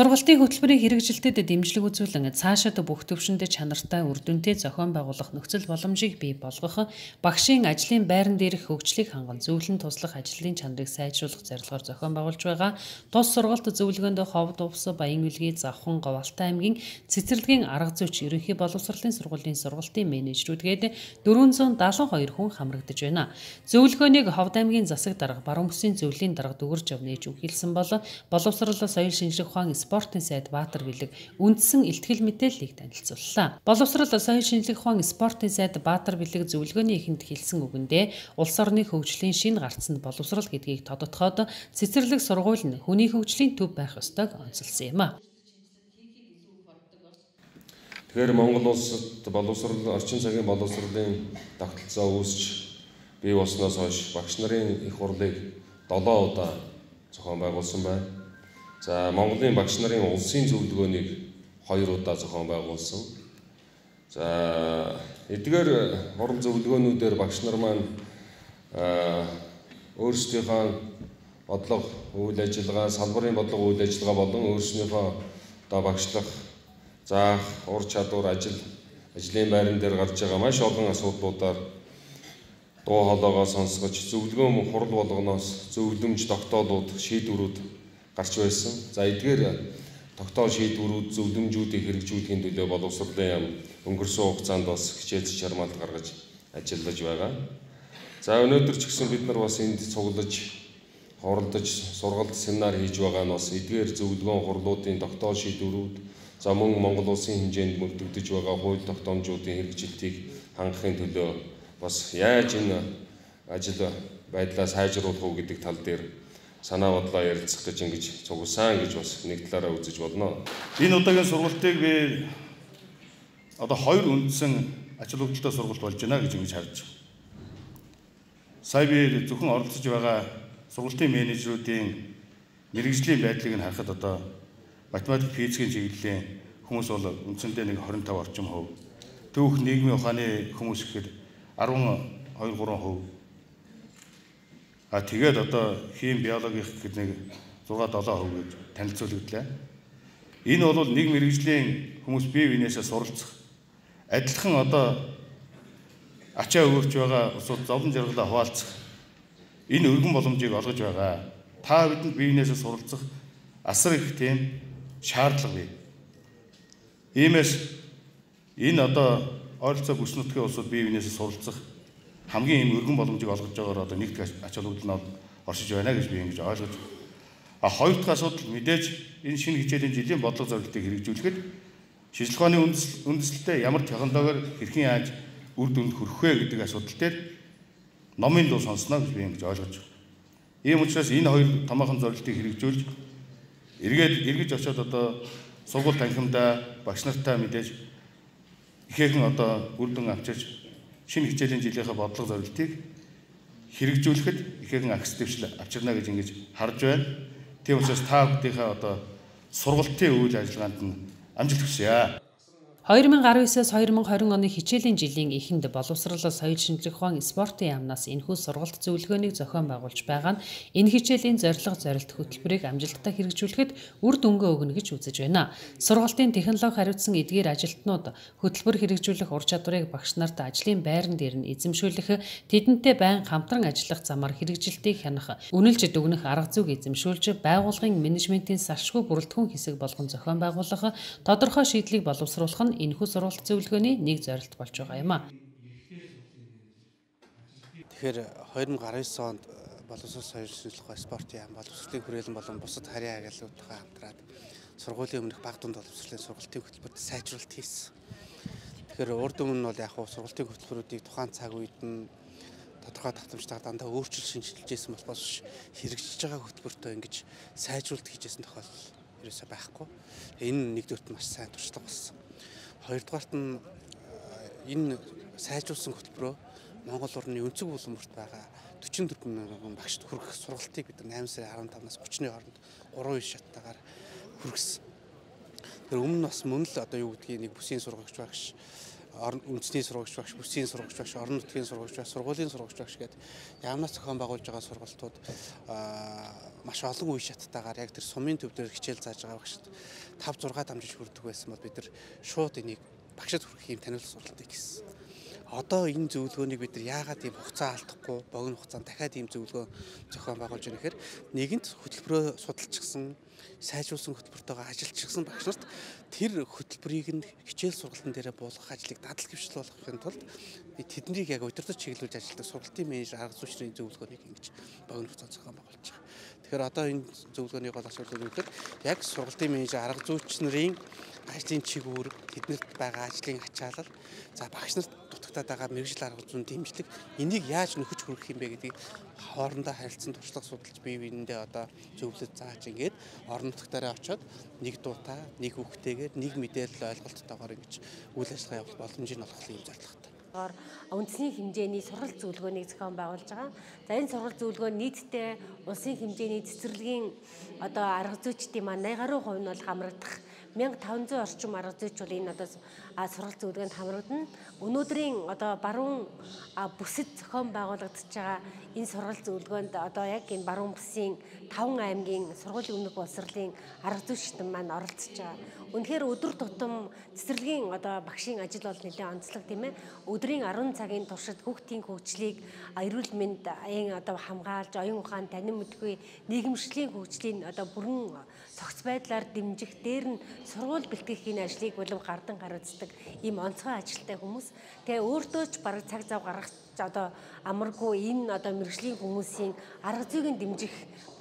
Сургалтын хөтөлбөрийн хэрэгжилтэд дэмжлэг үзүүлэн цаашид бүх төвшөндөө чанартай үр дүнтэй зохион байгуулах нөхцөл боломжийг бий болгох, багшийн ажлын байран дээрх хөгжлийг ханган зөвлөн туслах ажлын чанарыг сайжруулах зорилгоор зохион байгуулж байгаа тус сургалт зөвлөгөөнд Ховд Увс, Баян-Үлгий, Завхан, Говьалтай аймгийн цэцэрлэгийн арга зүйч, ерөнхий боловсролын сургуулийн сургалтын менежерүүдгээд 472 хүн хамрагдаж байна. Зөвлөгөөнийг Ховд аймгийн засаг дарга, Баруун бүсийн зөвлөлийн дарга Дүгэрж нээж өгүүлсэн бол боловсрол, соёл шинжлэх ухаан, спортын сайд Баатар Бэлэг үндсэн илтгэл мэдээллийг танилцууллаа. Боловсрол, соёл шинжлэх ухаан, спортын сайд Баатар Бэлэг зөвлөгөөний эхэнд хэлсэн үгэндээ улс орны хөгжлийн шинэ гарцанд боловсрол гэдгийг тодотгоод цэцэрлэг сургууль нь хүний хөгжлийн төв байх ёстойг онцолсон юм а. Тэгэхээр Монгол улсад боловсрол, орчин цагийн боловсролын тогтолцоо үүсч бий болсноос хойш багш нарын их хурлыг 7 удаа зохион байгуулсан байна. За, Монголын багш нарын улсын зөвлөгөөнийг 2 удаа зохион байгуулсан. За, эдгээр хурал зөвлөгөөнүүдээр багш нар маань өөрсдийнхөө бодлого, үйл ажиллагаа, салбарын бодлого үйл ажиллагаа болон өөрснийхөө одоо багшлах, заах, ур чадвар, ажлын байран дээр гарч байгаа маш олон асуудлуудаар дуу хоолойгоо сонсгож, зөвлөгөөн хурал болгоноос зөвлөмж, тогтоолууд, шийдвэрүүд гарч байсан. За, эдгээр тогтоол шийдвэрүүд, зөвлөмжүүдийг хэрэгжүүлэхийн төлөө боловсролын яам өнгөрсөн хугацаанд бас хичээл чармаалт гаргаж ажиллаж байгаа. За, өнөөдөр ч гэсэн бид нар бас энд цуглаж, хуралдаж, сургалт, семинар хийж байгаа нь бас эдгээр зөвлөгөөн хурлуудын тогтоол шийдвэрүүд, за мөн Монгол улсын хэмжээнд мөрдөгдөж байгаа хууль тогтоомжуудын хэрэгжилтийг хангахын төлөө бас яаж энэ ажил байдлаа сайжруулах уу гэдэг тал дээр санаа бодлоо ярилцах гэж ингэж цугласан гэж бас нэг талаараа үзэж болно. Энэ удаагийн сургалтыг би одоо хоёр үндсэн ач холбогдолтой сургалт болж байна гэж ингэж харж байна. Сая би зөвхөн оролцож байгаа сургалтын менежерүүдийн мэргэжлийн байдлыг нь харахад одоо математик, физикийн чиглэлийн хүмүүс бол үндсэндээ нэг 25 орчим хувь, түүх, нийгмийн ухааны хүмүүс гэхэд 12 3 хувь. А тэгээд одоо хим, биологийн гэхэд нэг 6 7% гэж танилцуулагдлаа. Энэ бол нэг мэргэжлийн хүмүүс бие биенээсээ суралцах, адилхан одоо ачаа өгөрч байгаа улсууд зовлон жаргалаа хуваалцах энэ өргөн боломжийг олгож байгаа. Та бидэнд бие биенээсээ суралцах асар их тийм шаардлага бий. Иймээс энэ одоо ойролцоо бүс нутгийн улсууд бие биенээсээ суралцах хамгийн ийм өргөн боломжийг олгож байгаагаар одоо нэг ач холбогдол нь оршиж байна гэж би ингэж ойлгож. А хоёр дахь асуудал мэдээж энэ шинэ хичээлийн жилийн бодлого зорилтыг хэрэгжүүлэхэд шинжлэх ухааны үндэслэлтэй ямар технологиор хэрхэн яаж үр дүнд хүрэх вэ гэдэг асуудал дээр номын дуу сонсно гэж би ингэж ойлгож байна. Ийм учраас энэ хоёр томоохон зорилтыг хэрэгжүүлж эргээд эргэж очиод одоо сургууль танхимдаа багш нартай мэдээж ихээхэн одоо үр дүн авчирч шинэ хичээлийн жилийнхээ бодлого зорилтыг хэрэгжүүлэхэд ихээхэн агс дэвшил авчирна гэж ингэж харж байна. Тийм учраас та бүдийнхээ одоо сургалтын үйл ажиллагаанд нь амжилт хүсье. 2019-ээс 2020 оны хичээлийн жилийн эхэнд боловсрол, соёл шинжлэх ухаан, спортын яамнаас энэхүү сургалт зөвлөгөөнийг зохион байгуулж байгаа нь энэ хичээлийн зорилго зорилт хөтөлбөрийг амжилттай хэрэгжүүлэхэд үр дүнгээ өгнө гэж үзэж байна. Сургалтын технологи хариуцсан эдгээр ажилтнууд хөтөлбөр хэрэгжүүлэх ур чадварыг багш нарт ажлын байран дээр нь эзэмшүүлэх, тэдэнтэй байн хамтран ажиллах замаар хэрэгжилтийг хянах, үнэлж дүгнэх арга зүйг эзэмшүүлж, байгууллагын менежментийн салшгүй бүрэлдэхүүн хэсэг болгон зохион байгуулах, тодорхой шийдлийг боловсруулах нь энэхүү сургалт зөвлөгөөний нэг зорилт болж байгаа юм а. Тэгэхээр 2019 онд боловсрол, соёл шинжлэх ухаан, спортын яам, боловсролын хүрээлэн болон бусад харийн агентлагуудтайгаа хамтраад сургуулийн өмнөх баг дунд боловсролын сургалтын хөтөлбөрт сайжруулалт хийсэн. Тэгэхээр урд өмнө нь бол яг хуу сургалтын хөтөлбөрүүдийг тухайн цаг үед нь тодорхой давтамжтайгаар дандаа өөрчилж шинэчилж байсан болохоос хэрэгжиж байгаа хөтөлбөртөө ингэж сайжруулалт хийжсэн тохиолдол ерөөсөө байхгүй. Энэ нэгдүгürt маш сайн туршлага болсон. Хоёрдугаарт нь энэ сайжруулсан хөтөлбөрөө Монгол орны өнцөг булан бүрт байгаа 44 мянган багшд хүргэх сургалтыг бид 8 сарын 15-наас 30-ны хооронд 3 шаттайгаар хүргэсэн. Тэр өмнө бас мөн л одоо юу гэдгийг нэг бүсийн сургагч багш Үндэсний сургагч багш, бүсийн сургагч багш, орон нутгийн сургагч багш, сургуулийн сургагч багш гэдэг яамнаас зохион байгуулж байгаа сургалтууд маш олон үе шаттайгаар яг тэр сумын төв дээр хичээл зааж байгаа багшд 5 6 дамжиж хүрдэг байсан бол бид нар шууд энийг багшид хүргэх юм таниулах сургалтыг хийсэн. Одоо энэ зөвлөгөөнийг бид нар яагаад ийм хугацаа алдахгүй богино хугацаанд дахиад ийм зөвлөгөө зохион байгуулж байгаа гэхээр нэгэнт хөтөлбөрөө судалчихсан, сайжруулсан хөтөлбөртөөгөө ажиллчихсан багш нарт тэр хөтөлбөрийг нь хичээл сургалтын дээрээ буулгах ажлыг дадал хөвшил болгохын тулд тэднийг яг удирдах чиглүүлж ажилладаг сургалтын менежер арга зүйчний зөвлөгөөнийг ингэж богино хугацаанд зохион байгуулж байгаа. Тэгэхээр одоо энэ зөвлөгөөний гол асуудал нь гэхээр яг сургалтын менежер арга зүйч нарын ажлын чиг үүрэг, тэднэрт байгаа ажлын ачаалал, за багш нарт дутагдаад байгаа мэргэжил арга зүйн дэмжлэг, энийг яаж нөхөж хүргэх юм бэ гэдгийг хоорондоо харилцан туршлага судалж бие биендээ одоо зөвлөж зааж ингээд орон нутгаараа очиод нэг дуутай, нэг үгтэйгээр, нэг мэдээлэл ойлголттойгоор ингэж үйл ажиллагаа явуулах боломжийг олгох юм зорилготой. Үндэсний хэмжээний сургалт зөвлөгөөнийг зохион байгуулж байгаа. За энэ сургалт зөвлөгөө нийтдээ улсын хэмжээний цэцэрлэгийн одоо арга зүйчдийн маань 80 гаруй хувь нь бол хамрагдах 1500 орчим арга зүйч бол энэ одоо сургалт зөвлөгөөнд хамрагдана. Өнөөдрийн одоо баруун бүсэд зохион байгуулагдаж байгаа энэ сургалт зөвлөгөөнд одоо яг энэ баруун бүсийн 5 аймгийн сургуулийн өмнөх боловсролын арга зүйчид маань оролцож байгаа. Үнэхээр өдөр тутам цэцэрлэгийн одоо багшийн ажил бол нэлээд онцлог тийм ээ. Өдрийн 10 цагийн туршид хүүхдийн хөгжлийг эрүүл мэнд одоо хамгаалж, оюун ухаан, танин мэдхүй, нийгэмшлийн хөгжлийг одоо бүрэн цогц байдлаар дэмжих, дээр нь сургууль бэлтгэх энэ ажлыг болов гардан хариуцдаг ийм онцгой ажилтай хүмүүс. Тэгээ өөртөө ч бараг цаг зав гаргах одоо амаргүй энэ одоо мэргэжлийн хүмүүсийн арга зүйн дэмжих,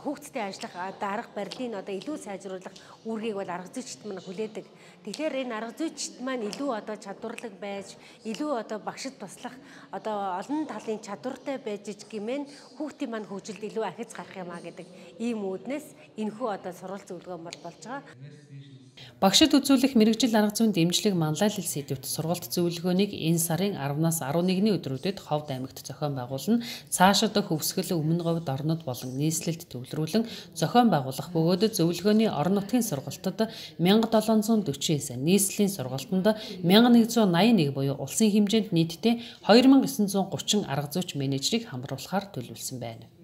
хүүхдтэй ажиллах одоо арга барилыг одоо илүү сайжруулах үүргийг бол арга зүйчид маань хүлээдэг. Тэгэхээр энэ арга зүйчид маань илүү одоо чадварлаг байж, илүү одоо багшид туслах одоо олон талын чадвартай байж гэмээр хүүхдийн маань хөгжилд илүү ахиц гарах юм а гэдэг ийм үүднээс энэхүү одоо сургалт зөвлөгөө бол болж байгаа. Багшид үзүүлэх мэргэжил арга зүйн дэмжлэг манлайлал сэдвт сургалт зөвлөгөөнийг энэ сарын 10-наас 11-ний өдрүүдэд Ховд аймагт зохион байгуулна. Цаашид Хөвсгөл, Өмнө Говьд, Орнод болон нийслэлд төвлөрүүлэн зохион байгуулах бөгөөд зөвлөгөөний орон нутгийн сургалтад 1749, нийслэлийн сургалтанд 1181 буюу улсын хэмжээнд нийтдээ 2930 арга зүйч менежерийг хамруулахаар төлөвлөсөн байна.